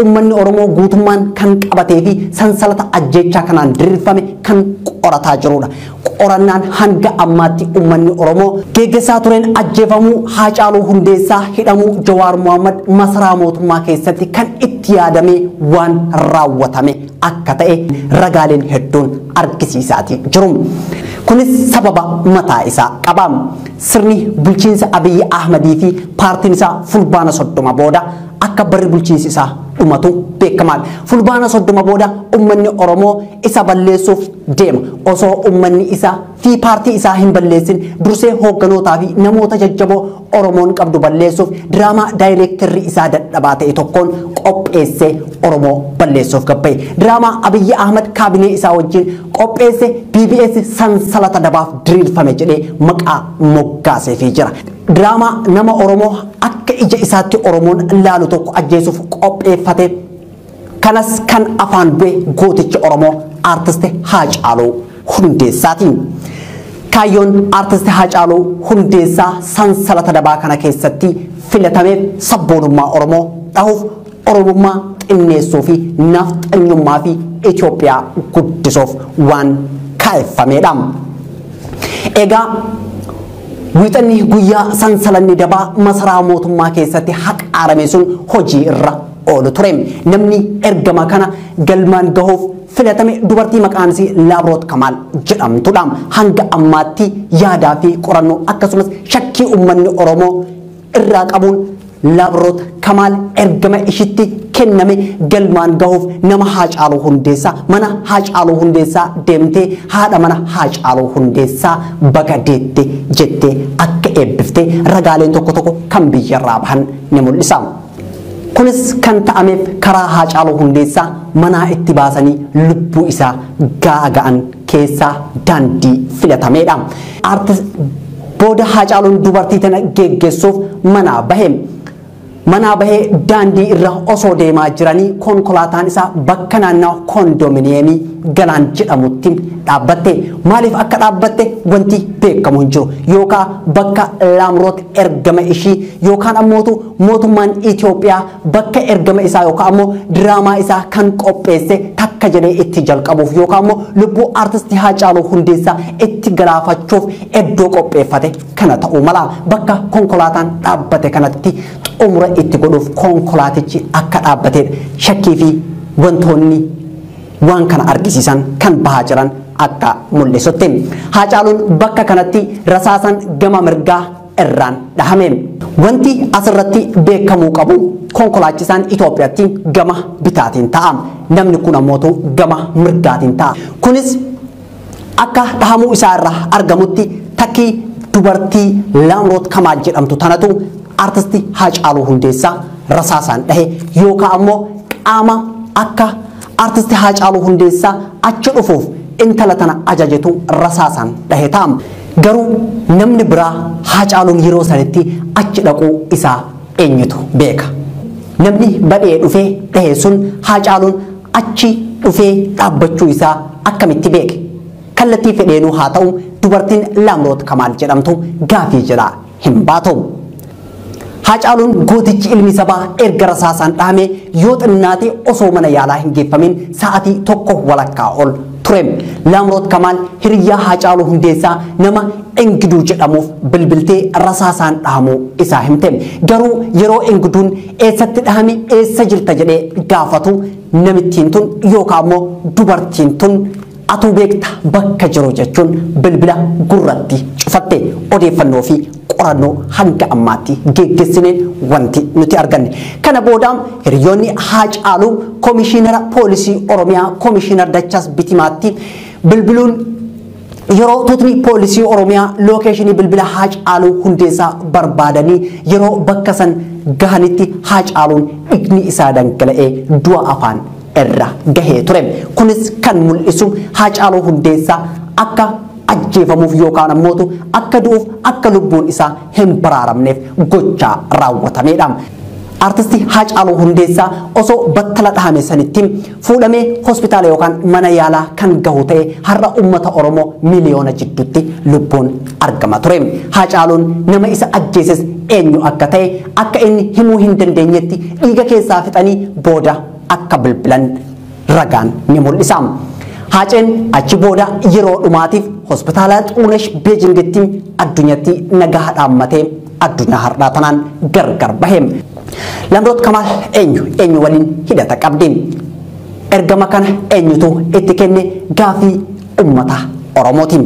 Uummanni Oromoo guutummaan kan qabatee fi sansalata ajjeechaa kanaan diriirfame kan qorataa jirudha. Qorannaan hanga ammaatti uummanni Oromoo geggeessaa tureen ajjeefamuu Haacaaluu Hundeessaa, hidhamuu Jawaar Mohammad masaraa mootummaa keessatti kan itti yaadamee waan raawwatame akka ta'e ragaaleen hedduun argisiisaatii jiru. Kunis sababa mataa isaa qaba. Sirni bulchiinsa Abiyyi Ahmadii fi paartiin isaa Fulbaana 30 booda akka barri bulchiinsi isaa dhumatu beekamaadha. Fulbaana 30 booda uummanni Oromoo isa balleessuuf deema. Osoo uummanni isaa fi paartii isaa hin balleessin dursee hoogganootaa fi namoota jajjaboo Oromoon qabdu balleessuuf diraamaa daayireektarri isaa dadhabaa ta'e tokkoon qopheessee Oromoo balleessuuf gabba'e. Diraamaa Abiyyi Ahmad kaabinee isaa wajjin qopheesse BBS sansalata dabaaf diriirfame jedhee maqaa moggaaseefii jira. Diraamaa nama Oromoo akka ija isaatti Oromoon laalu tokko ajjeesuuf qopheeffate kanas kan afaan bu'e gooticha Oromoo Aartist Haacaaluu Hundeessaatiin. Kaayyoon Aartist Haacaaluu Hundeessaa sansalata dabaa kana keessatti filatameef sabboonummaa Oromoo dhahuuf, Oromummaa xinneessuu fi nafxanyummaa fi Itoophiyaa guddisuuf waan kaa'effamedha. Egaa wiixanni guyyaa sansalanni dabaa masaraa mootummaa keessatti haqaarame sun hojii irra oolu ture. Namni ergama kana galmaan gahuuf filatame dubartii maqaan isii Laabroot Kamaal jedhamtudha. Hanga ammaatti yaadaa fi qorannoo akkasumas shakkii uummanni Oromoo irraa qabuun Laabroot Kamaal ergama ishitti kenname galmaan gahuuf nama Haacaaluu Hundeessaa mana Haacaaluu Hundeessaa deemtee haadha mana Haacaaluu Hundeessaa baga deette jettee akka eebbiftee ragaaleen tokko tokko kan biyyarraa bahan ni mul'isa. Kunis kan ta'ameef karaa Haacaaluu Hundeessaa manaa itti baasanii lubbuu isaa gaaga'an keessaa daandii filatameedha. Aartist booda Haacaaluun dubartii tana geggeessuuf manaa bahe. Manaa bahee daandii irra osoo deemaa jiranii konkolaataan isaa bakka naannawa koondoominiyeemii Galaan jedhamutti dhaabbatte. Maaliif akka dhaabbatte wanti beekamu hin jiru. Yookaan bakka Laamroot ergama ishii yookaan ammootu mootummaan Itoophiyaa bakka ergama isaa yookaan ammoo diraamaa isaa kan qopheesse takka jedhee itti jalqabuuf yookaan ammoo lubbuu Aartistii Haacaaluu Hundeessaa itti galaafachuuf iddoo qopheeffate kana ta'uu mala. Bakka konkolaataan dhaabbate kanatti xumura itti godhuuf konkolaatichi akka dhaabbatedha. Shakkii fi wantoonni waan kana argisiisan kan bahaa jiran akka mul'isutti. Haacaaluun bakka kanatti rasaasan gama mirgaa irraan dhahame. Wanti asirratti beekamuu qabu konkolaachisaan Itoophiyaatti gama bitaatiin ta'a. Namni kun ammoo gama mirgaatiin ta'a. Kunis akka dhahamuu isaa irraa argamutti takkii dubartii Laamroot Kamaal jedhamtu tanatu Aartistii Haacaaluu Hundeessaa rasaasaan dhahe yookaan ammoo qaama akka Aartistii Haacaaluu Hundeessaa achi dhufuuf intala tana ajajetu rasaasaan dhahe ta'a. Garuu namni biraa Haacaaluun yeroo sanitti achi dhaquu isaa eenyutu beeka? Namni badhee dhufee dhahe sun Haacaaluun achi dhufee dhaabbachuu isaa akkamitti beeke? Kallattii fedheenuu haa ta'u dubartiin Laamroot Kamaal jedhamtu gaafii jalaa hin baatu. Haacaaluun gootichi ilmi sabaa erga rasaasaan dhahame yoo xinnaate osoo mana yaalaa hin geeffamin sa'aatii 1.5 ol ture. Laamroot Kamaal hiriyyaa Haacaaluu Hundeessaa nama Engiduu jedhamuuf bilbiltee rasaasaan dhahamuu isaa himte. Garuu yeroo Engiduun eessatti dhahame eessa jirta jedhee gaafatu namittiin tun yookaan ammoo dubartiin tun atuu beekta bakka jiru jechuun bilbila gurratti cufatte. Odeeffannoo fi qorannoo hanga ammaatti geggeessineen wanti nuti arganne. Kana booda hiriyoonni Haacaaluu Komishiinara Poolisii Oromiyaa Komishiinar Dachaas Bitimaatti bilbiluun yeroo tuutni Poolisii Oromiyaa lookeeshinii bilbila Haacaaluu Hundeessaa barbaadanii yeroo bakka san gahanitti Haacaaluun dhiigni isaa dhangala'ee du'a afaan irra gahee ture. Kunis kan mul'isu Haacaaluu Hundeessaa akka ajjeefamuuf yookaan ammootu akka du'uuf akka lubbuun isaa hin baraaramneef gochaa raawwatamedha. Artisti Haacaaluu Hundeessaa osoo battala dhahame sanitti fuudhamee hospitaala yookaan mana yaalaa kan gahu ta'e har'a uummata Oromoo miliyoona jidduutti lubbuun argama ture. Haacaaluun nama isa ajjeeses eenyu akka ta'e akka inni himuu hin dandeenyetti dhiiga keessaa fixanii booda akka bilbilan ragaan ni mul'isa. Haaceen achi booda yeroo dhumaatiif hospitaala Xuunesh Beejingitti addunyaatti nagaa dhaammatee addunyaa har'aa tanaan gargar bahe. Lamroot Kamaal eenyu waliin hidhata qabdi? Ergama kana eenyutu itti kenne gaafii uummata Oromooti.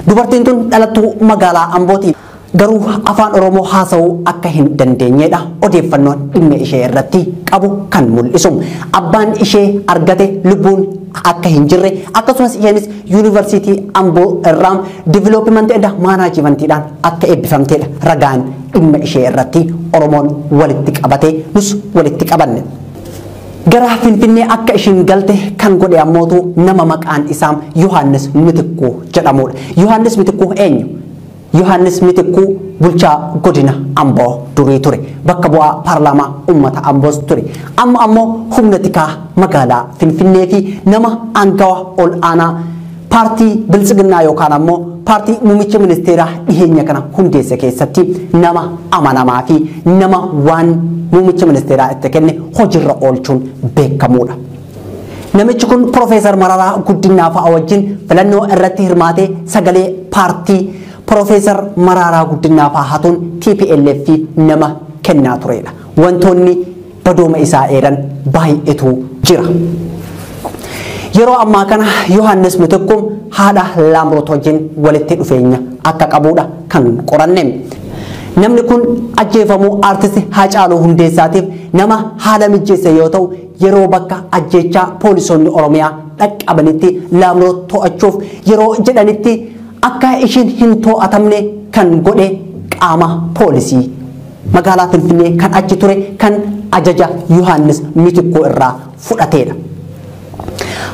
Dubartiin tun dhalattuu magaalaa Ambooti. Garuu afaan Oromoo haasa'uu akka hin dandeenyedha odeeffannoon dhimma ishee irratti qabu kan mul'isu. Abbaan ishee argate lubbuun akka hin jirre akkasumas isheenis yuunivarsiitii Amboo irraa diviloopimentii and maanaajimentiidhaan akka eebbifamtedha ragaan dhimma ishee irratti Oromoon walitti qabatee nus walitti qabanne. Gara Finfinnee akka ishiin galte kan godhe ammootu nama maqaan isaa Yohaannis Mitikkuu jedhamudha. Yohaannis Mitikkuu eenyu? Yohaannis Mitikkuu bulchaa godina Amboo durii ture. Bakka bu'aa paarlaamaa uummata Amboos ture. Amma ammoo humna tikaa magaalaa Finfinnee fi nama aangawa ol aanaa paartii Biltsiginnaa yookaan ammoo paartii muummicha ministeeraa dhiheenya kana hundeesse keessatti nama amanamaa fi nama waan muummicha ministeeraa itti kenne hojiirra oolchuun beekamudha. Namichi kun Profeesar Mararaa Guddinaa fa'a wajjin filannoo irratti hirmaatee sagalee paartii Profeesar Mararaa Guddinaa fa'a hatuun TPLF nama kennaa turedha. Wantoonni badooma isaa eeran baay'eetu jira. Yeroo ammaa kana Yohaannis Mitikkuu haadha Laamroot wajjin walitti dhufeenya akka qabudha kan qoranne. Namni kun ajjeefamuu artisti Haacaaluu Hundeessaatiif nama haala mijeesse yoo ta'u yeroo bakka ajjeechaa poolisoonni Oromiyaa dhaqqabanitti Laamroot to'achuuf yeroo jedhanitti akka ishiin hin to'atamne kan godhe qaama poolisii magaalaa Finfinnee kan achi ture kan ajaja Yohaannis Mitikkuu irraa fudhatedha.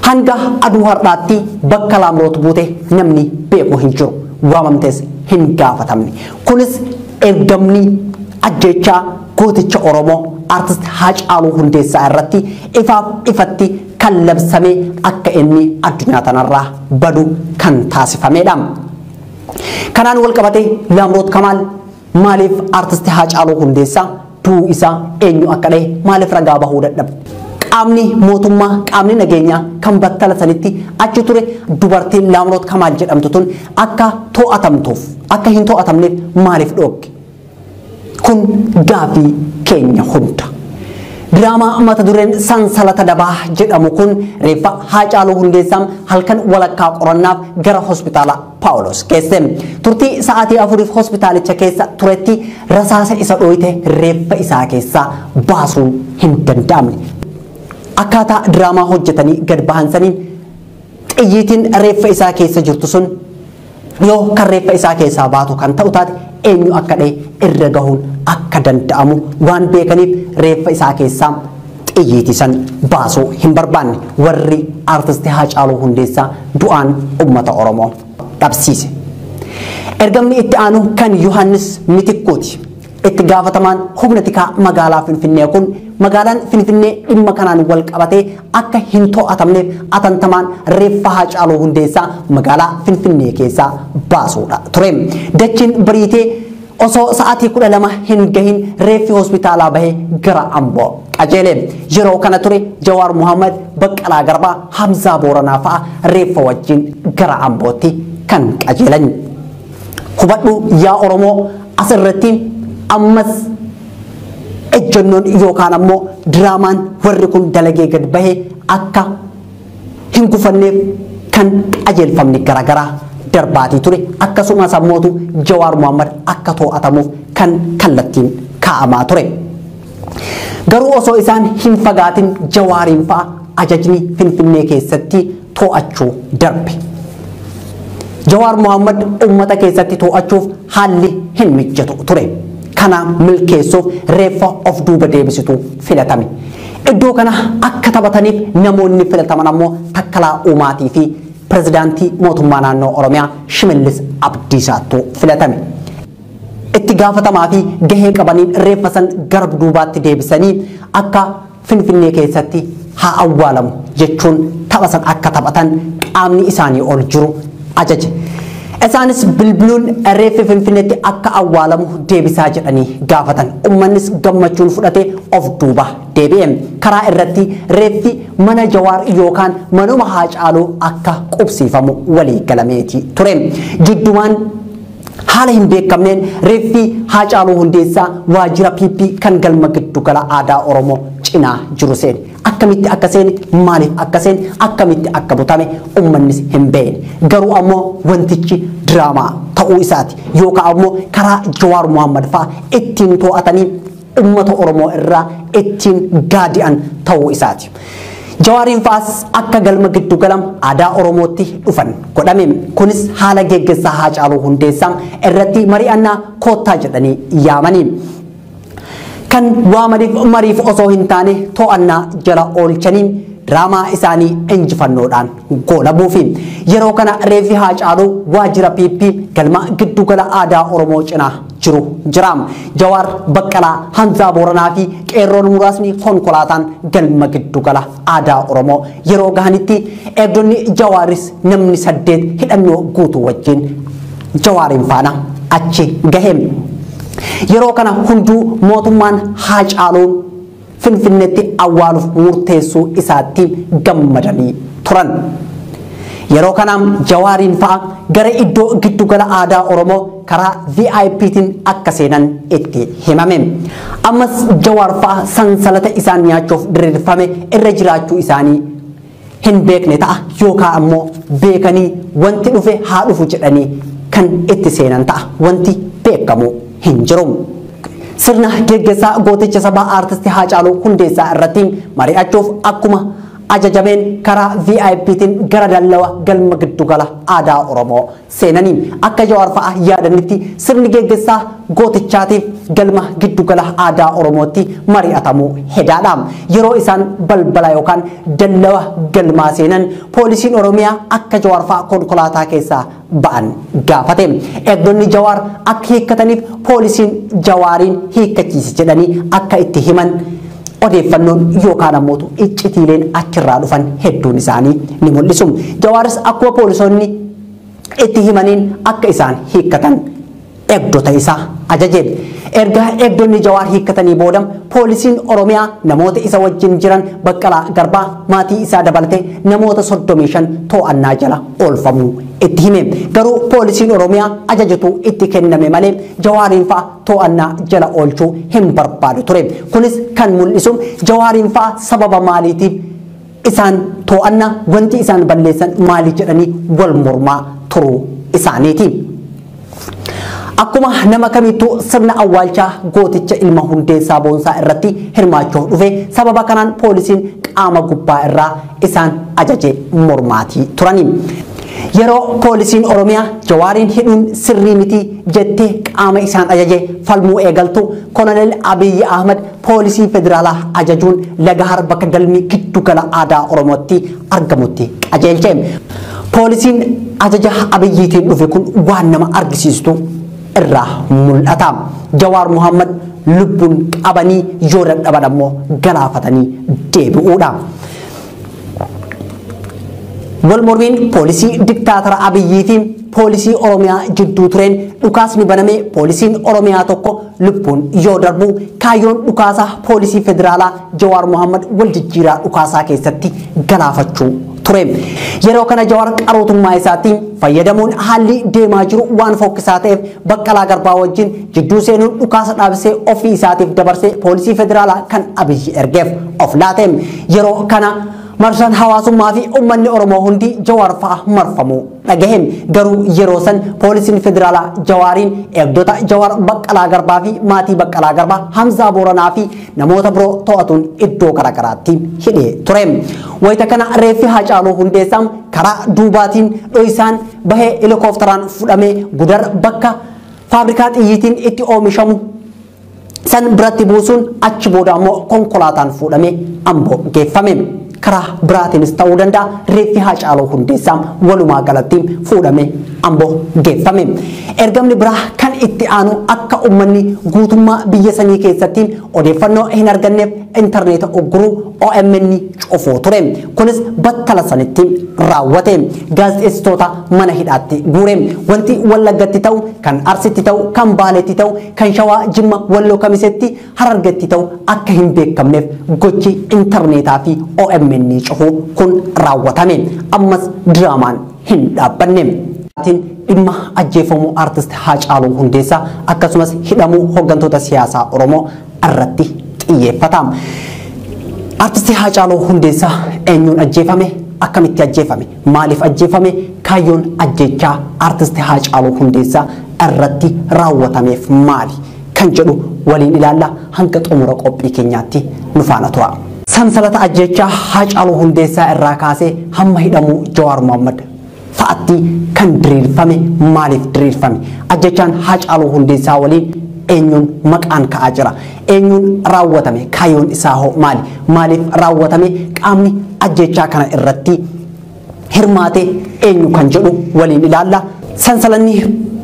Hanga aduu har'aatti bakka Laamroot buute namni beeku hin jiru. Waamamtes hin gaafatamne. Kunis ergamni ajjeechaa gooticha Oromoo artist Haacaaluu Hundeessaa irratti ifaaf ifatti kan labsame akka inni addunyaa tanarraa badu kan taasifamedha. Kanaan wal qabatee Laamroot Kamaal maaliif artist Haacaaluu Hundeessaa du'uu isaa eenyu akka dhahe maaliif ragaa bahuu dadhabe? Qaamni mootummaa qaamni nageenyaa kan battala sanitti achi ture dubartiin Laamroot Kamaal jedhamtu tun akka to'atamtuuf akka hin to'atamneef maaliif dhoogge? Kun gaafii keenya hunda. Diraamaa mata dureen Sansalata Dabaa jedhamu kun reeffa Haacaaluu Hundeessaa halkan walakkaa qorannaaf gara hospitaala Paawulos geesse. Turtii sa'aatii 4 hospitaalicha keessa turetti rasaasa isa dhooyte reeffa isaa keessaa baasuun hin danda'amne. Akkaataa diraamaa hojjetanii gad bahan saniin xiyyiitiin reeffa isaa keessa jirtu sun yoo kan reeffa isaa keessaa baatu kan ta'u taate eenyu akka dhahe irra gahuun akka danda'amu waan beekaniif reeffa isaa keessaa xiyyiitii san baasuu hin barbaanne warri artisti Haacaaluu Hundeessaa du'aan uummata Oromoo dhabsiise. Ergamni itti aanu kan Yohaannis Mitikkuuti. Itti gaafatamaan humna tikaa magaalaa Finfinnee kun magaalaan Finfinnee dhimma kanaan wal qabatee akka hin to'atamneef atantamaan reeffa Haacaaluu Hundeessaa magaalaa Finfinnee keessaa baasuudha ture. Dachiin bariitee osoo sa'aatii 12 hin gahin reeffi hospitaalaa bahee gara Amboo qajeele. Yeroo kana ture Jawaar Muhammad, Baqqalaa Garbaa, Hamzaa Booranaa fa'a reeffa wajjin gara Ambootti kan qajeelan. Hubadhu yaa Oromoo asirratti ammas ejjennoon yookaan ammoo diraamaan warri kun dalagee gad bahee akka hin gufanneef kan qajeelfamni garaagaraa darbaatii ture. Akkasumas ammootu Jawaar Muhammad akka to'atamuuf kan kallattiin kaa'amaa ture. Garuu osoo isaan hin fagaatin Jawaariin fa'a ajajni Finfinnee keessatti to'achuu darbe. Jawaar Muhammad uummata keessatti to'achuuf haalli hin mijatu ture. Kana milkeessuuf reeffa of duuba deebisitu filatame. Iddoo kana akka taphataniif namoonni filataman ammoo Takkalaa Uumaatii fi pirezidaantii mootummaa naannoo Oromiyaa Shimallis Abdiisaattu filatame. itti gaafatamaa fi gahee qabaniin reeffa san gara duubaatti deebisanii akka Finfinnee keessatti haa awwaalamu jechuun tapha san akka taphatan qaamni isaanii ol jiru ajaje. Isaanis bilbiluun reeffi Finfinneetti akka awwaalamu deebisaa jedhanii gaafatan. Uummannis gammachuun fudhatee of duuba deebi'e. Karaa irratti reeffi mana Jawaar yookaan manuma Haacaaluu akka qubsiifamu walii galameeti ture. Jiddumaan haala hin beekamneen reeffi Haacaaluu Hundeessaa waajjira PP kan galma giddugala aadaa Oromoo cinaa jiru seene. Akkamitti akka seene, maaliif akka seene, akkamitti akka butame uummannis hin beekne. Garuu ammoo wantichi diraamaa ta'uu isaati yookaan ammoo karaa Jawaar Mohammad fa'aa ittiin to'atanii uummata Oromoo irraa ittiin gaadi'an ta'uu isaati. Jawaariin fa'aas akka galma giddugala aadaa Oromootti dhufan godhame. Kunis haala geggeessaa Haacaaluu Hundeessaa irratti mari'annaa koottaa jedhanii yaamanii. Kan waamaniif mariif osoo hin taane to'annaa jala oolchanii diraamaa isaanii injifannoodhaan goolabuufi. Yeroo kana reeffi Haacaaluu waajjira PP galma giddugala aadaa Oromoo cinaa jiru jira. Jawaar Baqqalaa, Hamzaa Booranaa fi qeerroon muraasni konkolaataan galma giddugala aadaa Oromoo yeroo gahanitti eegdonni Jawaaris namni 8 hidhannoo guutuu wajjin Jawaariin faana achi gahe. Yeroo kana hunduu mootummaan Haacaaluun Finfinneetti awwaaluuf murteessuu isaatti gammadanii turan. Yeroo kana Jawaariin fa'a gara iddoo giddugala aadaa Oromoo karaa VIPtiin akka seenan itti himame. Ammas Jawaar fa'a sansalata isaan nyaachuuf diriirfame irra jiraachuu isaanii hin beekne ta'a yookaan ammoo beekanii wanti dhufe haa dhufu jedhanii kan itti seenan ta'a, wanti beekamu hin jiru. Sirna geggeessaa gooticha sabaa aartistii Haacaaluu Hundeessaa irratti mari'achuuf akkuma ajajameen karaa VIPtiin gara dallawa galma giddugala aadaa Oromoo seenanii akka Jawaar fa'a yaadanitti sirni geggeessaa gootichaatiif galma giddugala aadaa Oromootti mari'atamuu hedaadha. Yeroo isaan balbala yookaan dallawa galmaa seenan poolisiin Oromiyaa akka Jawaar fa'a konkolaataa keessaa ba'an gaafate. Eegdonni Jawaar akka hiikkataniif poolisiin Jawaariin hiikkachiise jedhanii akka itti himan odeeffannoon yookaan ammoo iccitiileen achirraa dhufan hedduun isaanii ni mul'isu. Jawaaris akkuma poolisoonni itti himaniin akka isaan hiikkatan eegdota isaa ajaje. Erga eegdonni Jawaar hiikkatanii booda poolisiin Oromiyaa namoota isa wajjin jiran Baqqalaa Garbaa maatii isaa dabalatee namoota 35 to'annaa jala oolfamuu itti hime. Garuu poolisiin Oromiyaa ajajatu itti kenname malee Jawaariin fa'a to'annaa jala oolchuu hin barbaadu ture. Kunis kan mul'isu Jawaariin fa'a sababa maaliitiif isaan to'annaa wanti isaan balleessan maali jedhanii wal mormaa turuu isaaniiti. Akkuma nama kamittuu sirna awwaalchaa gooticha ilma Hundeessaa Boonsaa irratti hirmaachuuf dhufe sababa kanaan poolisiin qaama gubbaa irraa isaan ajaje mormaatii turani. Yeroo poolisiin Oromiyaa Jawaariin hidhuun sirrii miti jettee qaama isaan ajaje falmuu eegaltu Koloneel Abiyyi Ahmad poolisii federaalaa ajajuun Lagahar bakka galmi giddugala aadaa Oromootti argamutti qajeelche. Poolisiin ajaja Abiyyiitiin dhufe kun waan nama argisiistu irraa mul'ata. Jawaar Mohammad lubbuun qabanii yoo dadhaban ammoo galaafatanii deebi'uudha. Wal mormiin poolisii diktaatara Abiyyii fi poolisii Oromiyaa jidduu tureen dhukaasni baname poolisiin Oromiyaa tokko lubbuun yoo darbu kaayyoon dhukaasaa poolisii federaalaa Jawaar Mohammad wal jijjiiraa dhukaasaa keessatti galaafachuu ture. Yeroo kana Jawaar qarootummaa isaatiin fayyadamuun haalli deemaa jiru waan fokkisaa ta'eef Baqqalaa Garbaa wajjin jidduu seenuun dhukaasa dhaabsee ofii isaatiif dabarsee poolisii federaalaa kan Abiyyi ergeef of laate. Yeroo kana marsaan hawaasummaa fi uummanni Oromoo hundi Jawaar fa'a marfamuu dhagahe. Garuu yeroo san poolisiin federaalaa Jawaariin eegdota Jawaar Baqqalaa Garbaa fi maatii Baqqalaa Garbaa Hamzaa Booranaa fi namoota biroo to'atuun iddoo garaagaraatti hidhee ture. Wayita kana reeffi Haacaaluu Hundeessaa karaa duubaatiin dho'isaan bahee helikoophteraan fudhamee Gudar bakka faabrikaa xiyyiitiin itti oomishamu san biratti buusuun achi booda ammoo konkolaataan fuudhamee Amboo geeffame. Karaa biraatiinis ta'uu danda'a reeffi Haacaaluu Hundeessaa walumaa galatti fuudhamee Amboo geeffame. Ergamni biraa kan itti aanu akka uummanni guutummaa biyya sanii keessatti odeeffannoo hin arganneef intarneeta ugguruu OMN cufuu ture. Kunis battala sanitti raawwate. Gaazexeessitoota mana hidhaatti guure. Wanti Wallaggatti ta'u, kan Arsitti ta'u, kan Baaleetti ta'u, kan Shawaa, Jimma, Walloo Kamiseetti, Harargetti ta'u akka hin beekamneef gochi intarneetaa fi OMN cufuu kun raawwatame. Ammas diraamaan hin dhaabbanne. Dhimma ajjeefamuu aartist Haacaaluu Hundeessaa akkasumas hidhamuu hooggantoota siyaasaa Oromoo irratti xiyyeeffata. Aartist Haacaaluu Hundeessaa eenyuun ajjeefame? Akkamitti ajjeefame? Maaliif ajjeefame? Kaayyoon ajjeechaa aartist Haacaaluu Hundeessaa irratti raawwatameef maali? Kan jedhu waliin ilaalla. Hanga xumura qophii keenyaatti nu faana tura. Sansalata ajjeechaa Haacaaluu Hundeessaa irraa kaasee hamma hidhamuu Jawaar Mohammad fa'aatti kan diriirfame maaliif diriirfame? Ajjechaan Haacaaluu Hundeessaa waliin eenyuun maqaan ka'aa jira? Eenyuun raawwatame? Kaayyoon isaa hoo maali? Maaliif raawwatame? Qaamni ajjechaa kana irratti hirmaate eenyu kan jedhu waliin ilaalla. Sansalanni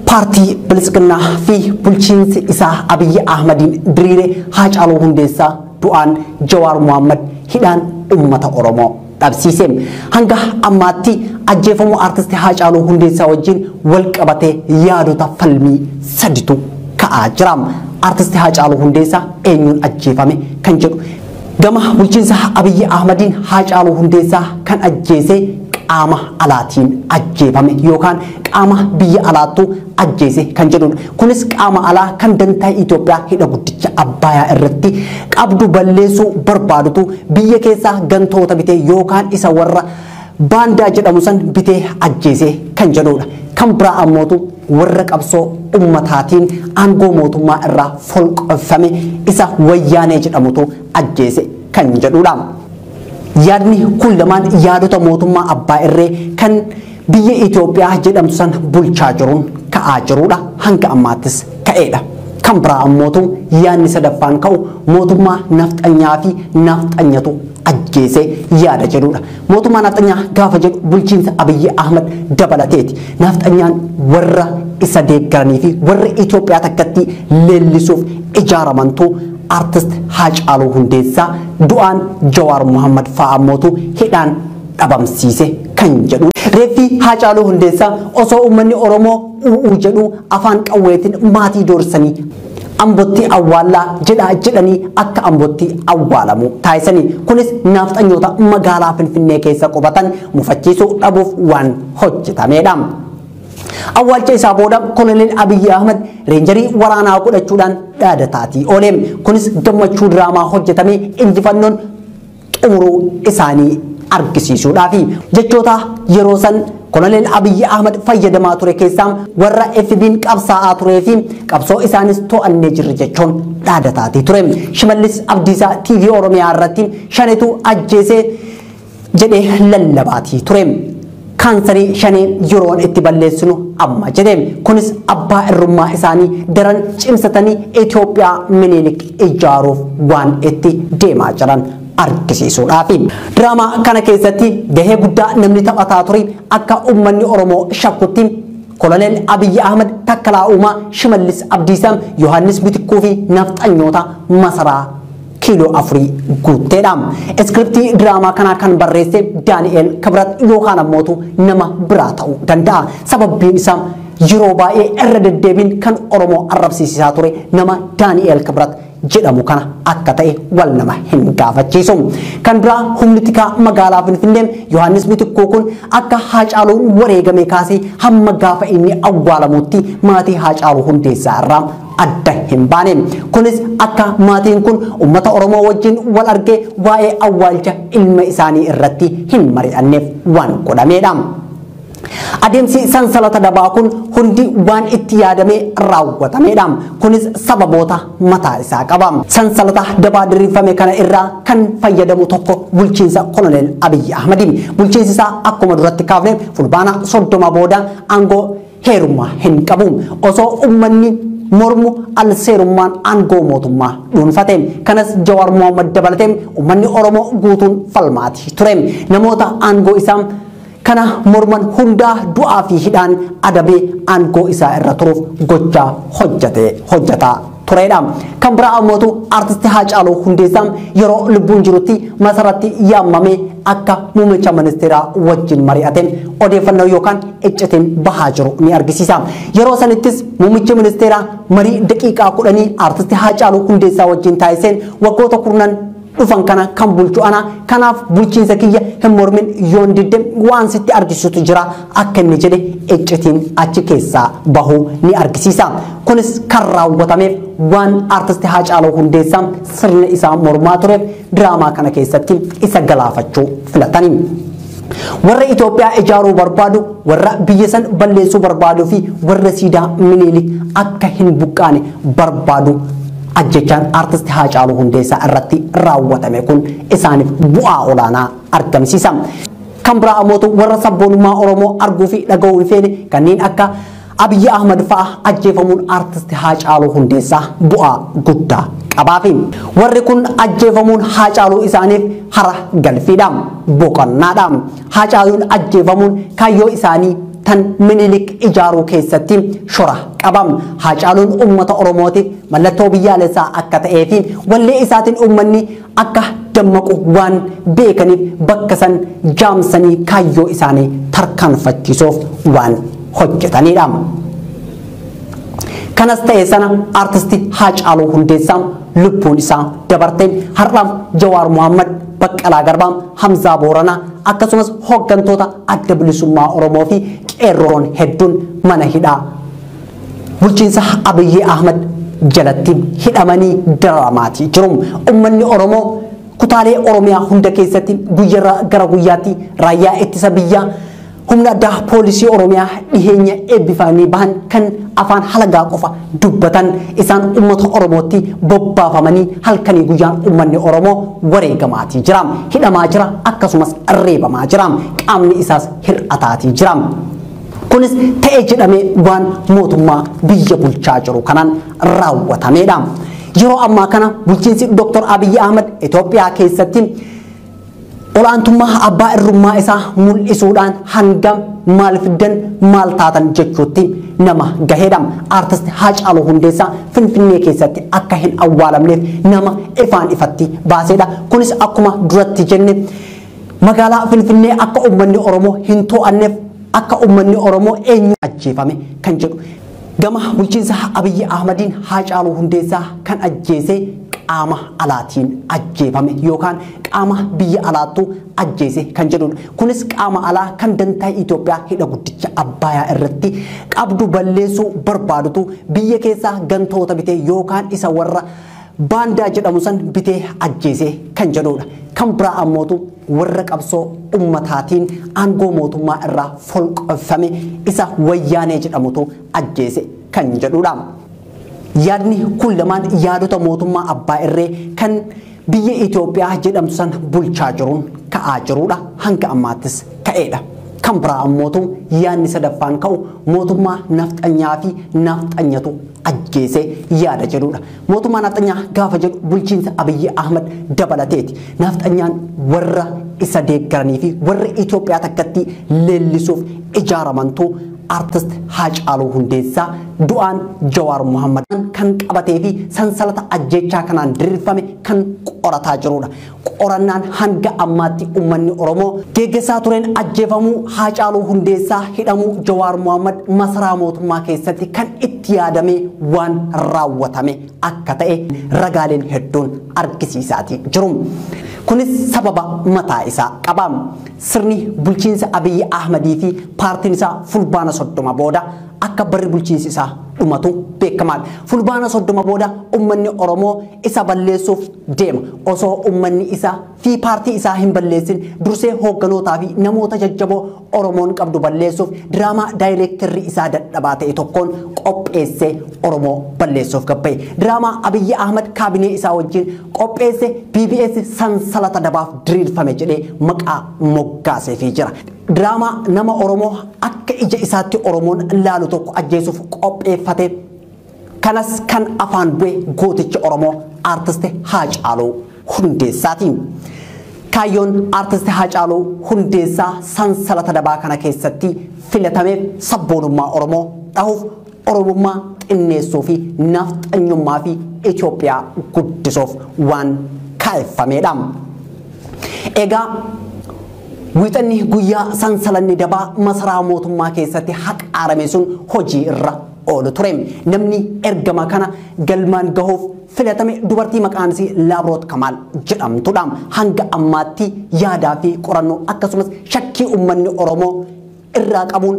paartii Bilisiginnaa fi bulchiinsi isaa Abiyyi Ahmadiin diriire Haacaaluu Hundeessaa du'aan Jawaar Mohammad hidhaan uummata Oromoo dhabsiise. Hanga ammaatti ajjeefamuu aartist Haacaaluu Hundeessaa wajjin wal qabatee yaadota falmii saditu ka'aa jira. Aartist Haacaaluu Hundeessaa eenyuun ajjeefame kan jedhu gama bulchiinsa Abiyyi Ahmadiin Haacaaluu Hundeessaa kan ajjeese qaama alaatiin ajjeefame yookaan qaama biyya alaattu ajjeese kan jedhudha. Kunis qaama alaa kan dantaa Itoophiyaa hidha guddicha Abbayaa irratti qabdu balleessuu barbaadutu biyya keessaa gantoota bitee yookaan isa warra baandaa jedhamu san bitee ajjeese kan jedhudha. Kan biraa ammootu warra qabsoo ummataatiin aangoo mootummaa irraa folqofame isa wayyaanee jedhamutu ajjeese kan jedhudha. Yaadni kun lamaan yaadota mootummaa abbaa irree kan biyya Itoophiyaa jedhamtu san bulchaa jiruun ka'aa jirudha. Hanga ammaattis ka'eedha. Kan biraa ammootu yaadni sadaffaan ka'u mootummaa nafxanyaa fi nafxanyatu ajjeese yaada jedhudha. Mootummaa nafxanyaa gaafa jedhu bulchiinsa Abiyyi Ahmad dabalateeti. Nafxanyaan warra isa deeggaranii fi warra Itoophiyaa takkatti leellisuuf ijaaramantu aartist Haacaaluu Hundeessaa du'aan Jawaar Mohammad fa'aa ammootu hidhaan dhabamsiise kan jedhu. Reeffi Haacaaluu Hundeessaa osoo uummanni Oromoo u'uu jedhu afaan qawweetiin maatii doorsanii Ambootti awwaallaa jedhaa jedhanii akka Ambootti awwaalamu taasisanii. Kunis nafxanyoota magaalaa Finfinnee keessa qubatan mufachiisuu dhabuuf waan hojjetamedha. Awwaalcha isaa booda Koloneel Abiyyi Ahmad reenjarii waraanaa godhachuudhaan dhaadataatii oole. Kunis gammachuu diraamaa hojjetamee injifannoon xumuruu isaanii argisiisuudhaafi. Jechoota yeroo san Koloneel Abiyyi Ahmad fayyadamaa ture keessaa warra FB'n qabsaa'aa turee fi qabsoo isaanis to'annee jirra jechuun dhaadataatii ture. Shimallis Abdiisaa TV Oromiyaa irratti shanetu ajjeese jedhee lallabaatii ture. Kaansarii shanee yeroon itti balleessinu amma jedhe. Kunis abbaa irrummaa isaanii daran cimsatanii Itoophiyaa Minilik ijaaruuf waan itti deemaa jiran argisiisuudhaafi. Diraamaa kana keessatti gahee guddaa namni taphataa ture akka uummanni Oromoo shakkutti Koloneel Abiyyi Ahmad, Takkalaa Uumaa, Shimallis Abdiisaa, Yohaannis Bitikkuu fi nafxanyoota masaraa kiiloo 4 guutteedha. Iskiriptii diraamaa kanaa kan barreesse Daani'eel Kibrat yookaan ammootu nama biraa ta'uu danda'a. Sababbiin isaa yeroo baay'ee irra deddeebiin kan Oromoo arrabsiisaa ture nama Daani'eel Kibrat jedhamu kana akka ta'e wal nama hin gaafachiisu. Kan biraa humni tikaa magaalaa Finfinnee Yohaannis Bitikkuu kun akka Haacaaluun wareegame kaasee hamma gaafa inni awwaalamutti maatii Haacaaluu Hundeessaa irraa adda hin baane. Kunis akka maatiin kun uummata Oromoo wajjin wal argee waa'ee awwaalcha ilma isaanii irratti hin mari'anneef waan godhamedha. Adeemsi sansalata dabaa kun hundi waan itti yaadamee raawwatamedha. Kunis sababoota mataa isaa qaba. Sansalata dabaa diriirfame kana irraa kan fayyadamu tokko bulchiinsa Koloneel Abiyyi Ahmadi. Bulchiinsi isaa akkuma duratti kaafne fulbaana 30 booda aangoo heerummaa hin qabu. Osoo uummanni mormu al-seerummaan aangoo mootummaa dhuunfate. Kanas Jawaar Mohammad dabalatee uummanni Oromoo guutuun falmaatii ture. Namoota aangoo isaa kana morman hundaa du'aa fi hidhaan adabee aangoo isaa irra turuuf gochaa hojjetaa tureedha. Kan biraa ammootu artisti Haacaaluu Hundeessaa yeroo lubbuun jirutti masaratti yaamamee akka muummicha ministeeraa wajjin mari'ate odeeffannoo yookaan iccitiin bahaa jiru ni argisiisa. Yeroo sanittis muummichi ministeeraa marii daqiiqaa 10 artisti Haacaaluu Hundeessaa wajjin taasiseen waggoota 10 dhufan kana kan bulchu ana, kanaaf bulchiinsa kiyya hin mormin, yoon didde waan sitti argisiisutu jira akka inni jedhe iccitiin achi keessaa bahuu ni argisiisa. Kunis kan raawwatameef waan artisti Haacaaluu Hundeessaa sirna isaa mormaa tureef diraamaa kana keessatti isa galaafachuu filatanii. Warra Itoophiyaa ijaaruu barbaadu, warra biyya san balleessuu barbaaduu fi warra siidaa Minilik akka hin buqqaane barbaadu ajjechaan artisti Haacaaluu Hundeessaa irratti raawwatame kun isaaniif bu'aa olaanaa argamsiisa. Kan biraa ammootu warra sabboonummaa Oromoo arguu fi dhaga'uu hin feene kanneen akka Abiyyi Ahmad fa'a ajjeefamuun artisti Haacaaluu Hundeessaa bu'aa guddaa qabaafi. Warri kun ajjeefamuun Haacaaluu isaaniif hara galfiidha, boqonnaadha. Haacaaluun ajjeefamuun kaayyoo isaanii tan Minilik ijaaruu keessatti shora qabam. Haacaaluun uummata Oromootiif mallattoo biyyaalessaa akka ta'ee fi wallee isaatiin uummanni akka dammaqu waan beekaniif bakka san jaamsanii kaayyoo isaanii tarkaanfachiisuuf waan hojjetanidha. Kanas ta'e sana artisti Haacaaluu Hundeessaa lubbuun isaa dabarte. Har'a Jawaar Mohammad, Baqqalaa Garbaa, Hamzaa Booranaa akkasumas hooggantoota adda bilisummaa Oromoo fi qeerroon hedduun mana hidhaa bulchiinsa Abiyyi Ahmad jalatti hidhamanii dararamaatii jiru. Uummanni Oromoo kutaalee Oromiyaa hunda keessatti guyyaarraa gara guyyaatti raayyaa ittisa biyyaa humna addaa poolisii Oromiyaa dhiheenya eebbifamanii bahan kan afaan halagaa qofa dubbatan isaan uummata Oromootti bobbaafamanii halkanii guyyaan uummanni Oromoo wareegamaatii jira. Hidhamaa jira, akkasumas reebamaa jira. Qaamni isaas hir'ataatii jira. Kunis ta'e jedhamee waan mootummaa biyya bulchaa jiru kanaan raawwatamedha. Yeroo ammaa kana bulchiinsi Dr. Abiyyi Ahmad Itoophiyaa keessatti olaantummaa abbaa irrummaa isaa mul'isuudhaan hanga maal fiddan maal taatan jechuutti nama gaheedha. Artisti Haacaaluu Hundeessaa Finfinnee keessatti akka hin awwaalamneef nama ifaan ifatti baaseedha. Kunis akkuma duratti jenne magaalaa Finfinnee akka uummanni Oromoo hin to'anneef akka uummanni Oromoo eenyu ajjeefame kan jedhu. Gama bulchiinsa Abiyyi Ahmadiin Haacaaluu Hundeessaa kan ajjeese qaama alaatiin ajjeefame yookaan qaama biyya alaattu ajjeese kan jedhudha. Kunis qaama alaa kan dantaa Itoophiyaa hidha guddicha Abbayyaa irratti qabdu balleessuu barbaadutu biyya keessaa gantoota bitee yookaan isa warra baandaa jedhamu san bitee ajjeese kan jedhudha. Kan biraa ammootu warra qabsoo ummataatiin aangoo mootummaa irraa folqofame isa wayyaanee jedhamutu ajjeese kan jedhudha. Yaadni kun lamaan yaadota mootummaa abbaa irree kan biyya Itoophiyaa jedhamtu san bulchaa jiruun ka'aa jirudha. Hanga ammaattis ka'eedha. Kan biraa ammootu yaadni sadaffaan ka'u mootummaa nafxanyaa fi nafxanyatu ajjeese yaada jedhudha. Mootummaa nafxanyaa gaafa jedhu bulchiinsa Abiyyi Ahmad dabalateeti. Nafxanyaan warra isa deeggaranii fi warra Itoophiyaa takkatti leellisuuf ijaaramantu artist Haacaaluu Hundeessaa du'aan Jawaar Mohammad kan qabatee fi sansalata ajjechaa kanaan diriirfame kan qorataa jirudha. Qorannaan hanga ammaatti uummanni Oromoo geggeessaa tureen ajjeefamuu Haacaaluu Hundeessaa hidhamuu Jawaar Mohammad masaraa mootummaa keessatti kan itti yaadamee waan raawwatame akka ta'e ragaaleen hedduun argisiisaatii jiru. Kunis sababa mataa isaa qaba. Sirni bulchiinsa Abiyyi Ahmadii fi paartiin isaa fulbaana 30 booda akka barri bulchiinsi isaa dhumatu beekamaadha. Fulbaana 30 booda uummanni Oromoo isa balleessuuf deema. Osoo uummanni isaa fi paartii isaa hin balleessin dursee hoogganootaa fi namoota jajjaboo Oromoon qabdu balleessuuf diraamaa daayireektarri isaa dadhabaa ta'e tokkoon qopheessee Oromoo balleessuuf gabba'e. Diraamaa Abiyyi Ahmad kaabinee isaa wajjin qopheesse BBS sansalata dabaaf diriirfame jedhee maqaa moggaaseefii jira. Diraamaa nama Oromoo akka ija isaatti Oromoon laalu tokko ajjeesuuf qopheeffate. Kanas kan afaan bu'e gooticha Oromoo artist Haacaaluu Hundeessaati. Kaayyoon artisti Haacaaluu Hundeessaa sansalata dabaa kana keessatti filatameef sabboonummaa Oromoo dhahuuf, Oromummaa xinneessuu fi nafxanyummaa fi Itoophiyaa guddisuuf waan kaayeffamedha. Egaa wiixanni guyyaa sansalanni dabaa masaraa mootummaa keessatti haqaarame sun hojii irra oolu ture. Namni ergama kana galmaan gahuuf filatame dubartii maqaan isii Laamroot Kamaal jedhamtudha. Hanga ammaatti yaadaa fi qorannoo akkasumas shakkii uummanni Oromoo irraa qabuun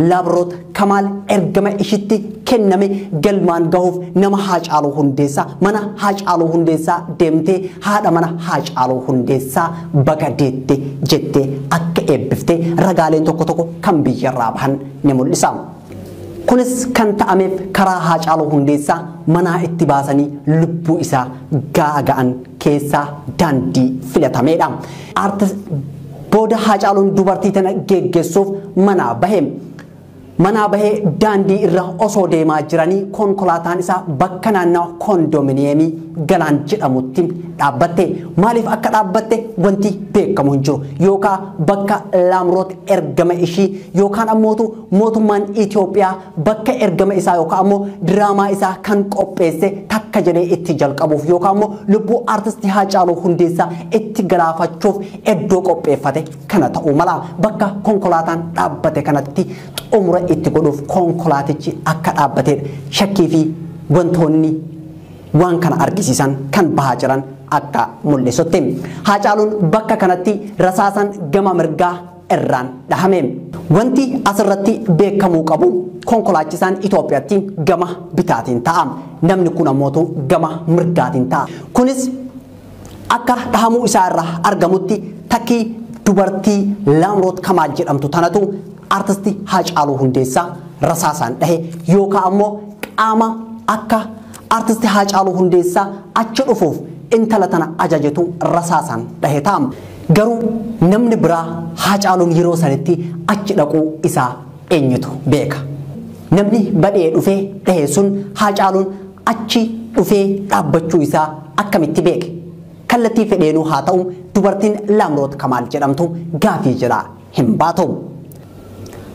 Laamroot Kamaal ergama ishitti kenname galmaan gahuuf nama Haacaaluu Hundeessaa mana Haacaaluu Hundeessaa deemtee haadha mana Haacaaluu Hundeessaa baga deette jettee akka eebbiftee ragaaleen tokko tokko kan biyyarraa bahan ni mul'isa. Kunis kan ta'ameef karaa Haacaaluu Hundeessaa manaa itti baasanii lubbuu isaa gaaga'an keessaa daandii filatamedha. Booda Haacaaluun dubartii tana geggeessuuf manaa bahe. Manaa bahee daandii irra osoo deemaa jiranii konkolaataan isaa bakka naannawa koondoominiyeemii Galaan jedhamutti dhaabbatte. Maaliif akka dhaabbatte wanti beekamu hin jiru. Yookaan bakka Laamroot ergama ishii yookaan ammootu mootummaan Itoophiyaa bakka ergama isaa yookaan ammoo diraamaa isaa kan qopheesse takka jedhee itti jalqabuuf yookaan ammoo lubbuu artistii Haacaaluu Hundeessaa itti galaafachuuf iddoo qopheeffate kana ta'uu mala. Bakka konkolaataan dhaabbate kanatti xumura itti godhuuf konkolaatichi akka dhaabbatedha. Shakkii fi wantoonni waan kana argisiisan kan bahaa jiran akka mul'isutti. Haacaaluun bakka kanatti rasaasan gama mirgaa irraan dhahame. Wanti asirratti beekamuu qabu konkolaachisaan Itoophiyaatti gama bitaatiin ta'a. Namni kun ammootu gama mirgaatiin ta'a. Kunis akka dhahamuu isaa irraa argamutti takkii dubartii Laamroot Kamaal jedhamtu tanatu artisti Haacaaluu Hundeessaa rasaasaan dhahe yookaan ammoo qaama akka artisti Haacaaluu Hundeessaa achi dhufuuf intala tana ajajetu rasaasaan dhahe ta'a. Garuu namni biraa Haacaaluun yeroo sanitti achi dhaquu isaa eenyutu beeka? Namni badhee dhufee dhahe sun Haacaaluun achi dhufee dhaabbachuu isaa akkamitti beeke? Kallattii fedheenuu haa ta'u dubartiin Laamroot Kamaal jedhamtu gaafii jalaa hin baatu.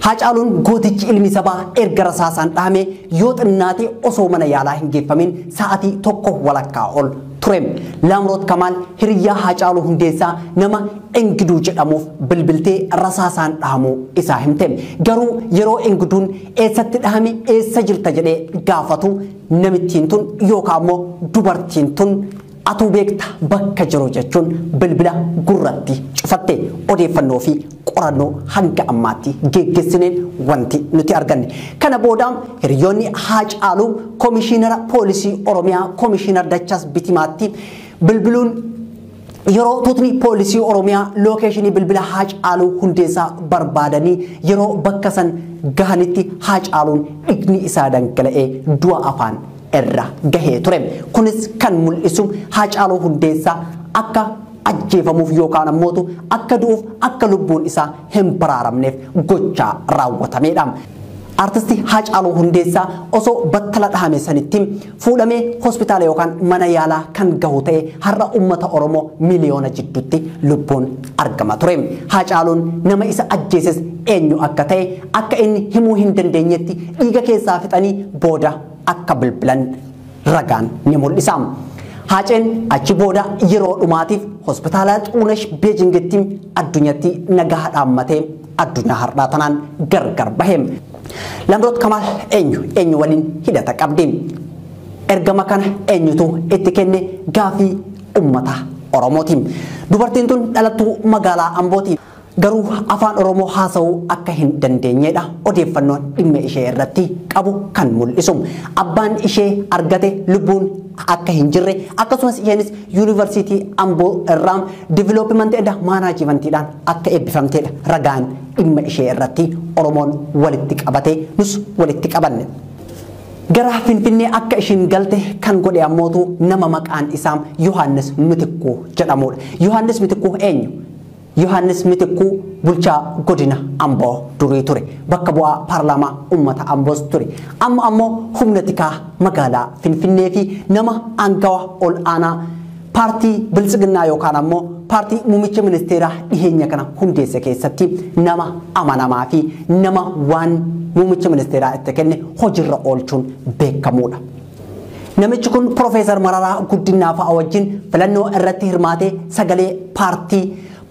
Haacaaluun gootichi ilmi sabaa erga rasaasaan dhahame yoo xinnaate osoo mana yaalaa hin geeffamin sa'aatii 1.25 ol ture. Laamroot Kamaal hiriyyaa Haacaaluu Hundeessaa nama Engiduu jedhamuuf bilbiltee rasaasaan dhahamuu isaa himte. Garuu yeroo Engiduun eessatti dhahame eessa jirta jedhee gaafatu namittiin tun yookaan ammoo dubartiin tun atuu beekta bakka jiru jechuun bilbila gurratti cufatte. Odeeffannoo fi qorannoo hanga ammaatti geggeessineen wanti nuti arganne. Kana booda hiriyoonni Haacaaluu Komishiinara Poolisii Oromiyaa Komishiinar Dachaas Bitimaatti bilbiluun yeroo tuutni Poolisii Oromiyaa lookeeshinii bilbila Haacaaluu Hundeessaa barbaadanii yeroo bakka san gahanitti Haacaaluun dhiigni isaa dhangala'ee du'a afaan irra gahee ture. Kunis kan mul'isu Haacaaluu Hundeessaa akka ajjeefamuuf yookaan ammootu akka du'uuf akka lubbuun isaa hin baraaramneef gochaa raawwatamedha. Artisti Haacaaluu Hundeessaa osoo battala dhahame sanitti fuudhamee hospitaala yookaan mana yaalaa kan gahu ta'e har'a uummata Oromoo miliyoona jidduutti lubbuun argama ture. Haacaaluun nama isa ajjeeses eenyu akka ta'e akka inni himuu hin dandeenyetti dhiiga keessaa fixanii booda akka bilbilan ragaan ni mul'isa. Haaceen achi booda yeroo dhumaatiif hospitaala Xuunesh Beejingitti addunyaatti nagaa dhaammatee addunyaa har'aa tanaan gargar bahe. Laamroot Kamaal eenyu waliin hidhata qabdi? Ergama kana eenyutu itti kenne gaafii uummata Oromooti. Dubartiin tun dhalattuu magaalaa Ambooti. Garuu afaan Oromoo haasa'uu akka hin dandeenyedha odeeffannoon dhimma ishee irratti qabu kan mul'isu. Abbaan ishee argate lubbuun akka hin jirre akkasumas isheenis yuunivarsiitii Amboo irraa diviloopimentii and maanaajimentiidhaan akka eebbifamtedha ragaan dhimma ishee irratti Oromoon walitti qabate nus walitti qabanne. Gara Finfinnee akka ishiin galte kan godhe ammootu nama maqaan isaa Yohaannis Mitikkuu jedhamudha. Yohaannis Mitikkuu eenyu? Yohaannis Mitikkuu bulchaa godina Amboo durii ture. Bakka bu'aa paarlaamaa uummata Amboos ture. Amma ammoo humna tikaa magaalaa Finfinnee fi nama aangawa ol aanaa paartii Biltsiginnaa yookaan ammoo paartii muummicha ministeeraa dhiheenya kana hundeesse keessatti nama amanamaa fi nama waan muummicha ministeeraa itti kenne hojiirra oolchuun beekamuudha. Namichi kun Profeesar Mararaa Guddinaa fa'a wajjin filannoo irratti hirmaatee sagalee paartii